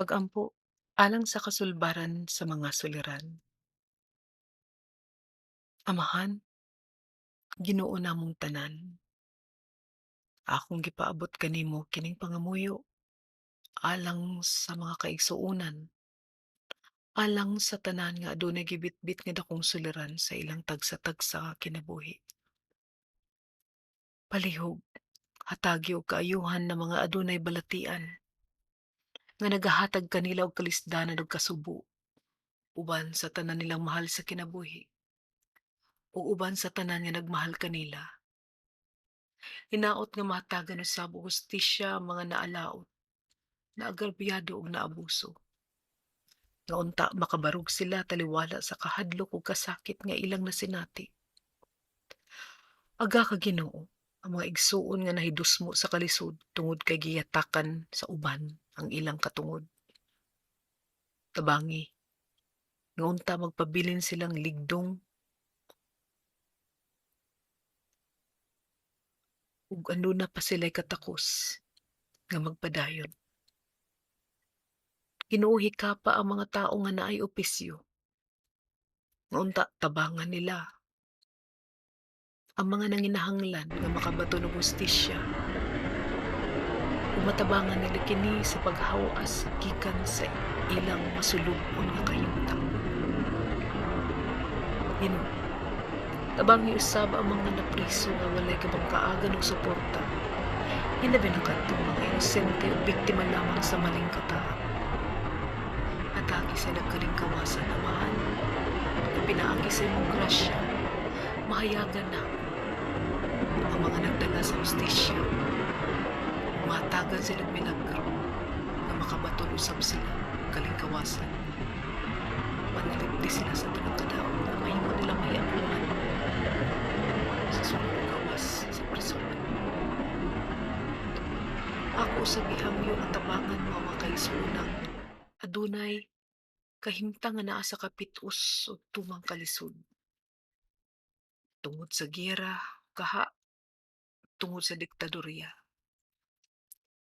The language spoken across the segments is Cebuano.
Pag-ampo alang sa kasulbaran sa mga suliran. Amahan, Ginoo namong tanan. Akong gipaabot kanimo kining pangamuyo alang sa mga kaigsuonan, alang sa tanan nga adunay gibitbit nga dakong suliran sa ilang tagsa-tagsa nga kinabuhi. Palihog, hatagi og kaayuhan na mga adunay balatian nga nagahatag kanila og kalisdanan ug kasubo uban sa tanan nilang mahal sa kinabuhi ug uban sa tanan nga nagmahal kanila. Hinaot nga mahatagan usab og hustisya ang mga naalaot, naagrabyado ug naabuso. Nga unta makabarog sila taliwala sa kahadlok ug kasakit nga ilang nasinati. Aga ka, Ginoo, ang mga igsuon nga nahidusmo sa kalisod tungod kay giyatakan sa uban ang ilang katungod. Tabangi nga unta magpabilin silang ligdong ug aduna pa sila'y katakos nga magpadayon. Ginoo, hikapa ang mga tawo nga naay opisyo. Nga unta tabangan nila ang mga nanginahanglan nga makabaton og hustisya ug matabangan nila kini sa paghaw-as gikan sa ilang masulub-on nga kahimtang. Ginoo, tabangi usab ang mga napriso nga walay kabangkaagan og suporta, hilabi na kadtong mga inosente ug biktima lamang sa maling katahap. Hatagi sila kalingkawasan, Amahan, nga pinaagi sa imong grasya, mahayagan na ang mga nagdala sa hustisya. Mahatagan sila milagro nga makabaton usab sila kalingkawasan. Manalipdi sila sa tanang kadaot nga mahimo nila mahiabuhan sa sulod ug gawas sa prisohan. Ako usab gihangyo nga tabangan mo ang mga kaigsuonang adunay kahimtang nga naa sa kapit-os ug tumang kalisod. Tungod sa giyera, kaha, tungod sa diktadorya.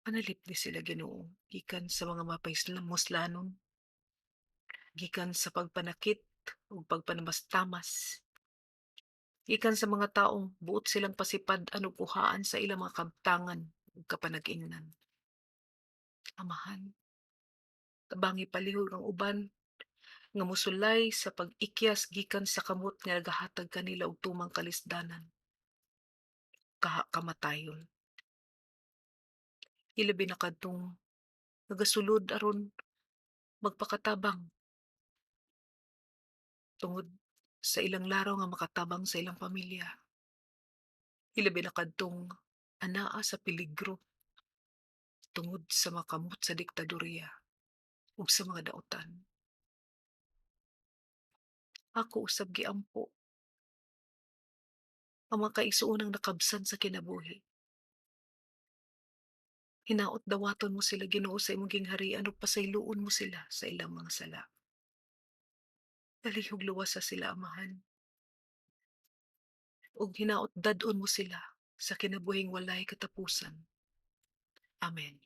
Panalipdi sila, Ginoo, gikan sa mga mapahimuslanon, gikan sa pagpanakit ug pagpanamastamas, gikan sa mga taong buot silang pasipad-an ug kuhaan sa ilang mga kabtangan ug kapanag-ingnan. Amahan, tabangi palihog ang uban nga mosulay sa pag-ikyas gikan sa kamot nga nagahatag kanila og tumang kalisdanan, kaha kamatayon. Hilabi na kadtong nagasulod aron magpakatabang tungod sa ilang laraw nga makatabang sa ilang pamilya. Hilabi na kadtong anaa sa peligro tungod sa makamot sa diktadorya ug sa mga dautan. Ako usab giampo ang mga kaigsuonang nakabsan sa kinabuhi. Hinaot dawaton mo sila, Ginoo, sa imong gingharian ug pasayloon mo sila sa ilang mga sala. Palihog luwasa sila, Amahan. Ug hinaot dad-on mo sila sa kinabuhing walay katapusan. Amen.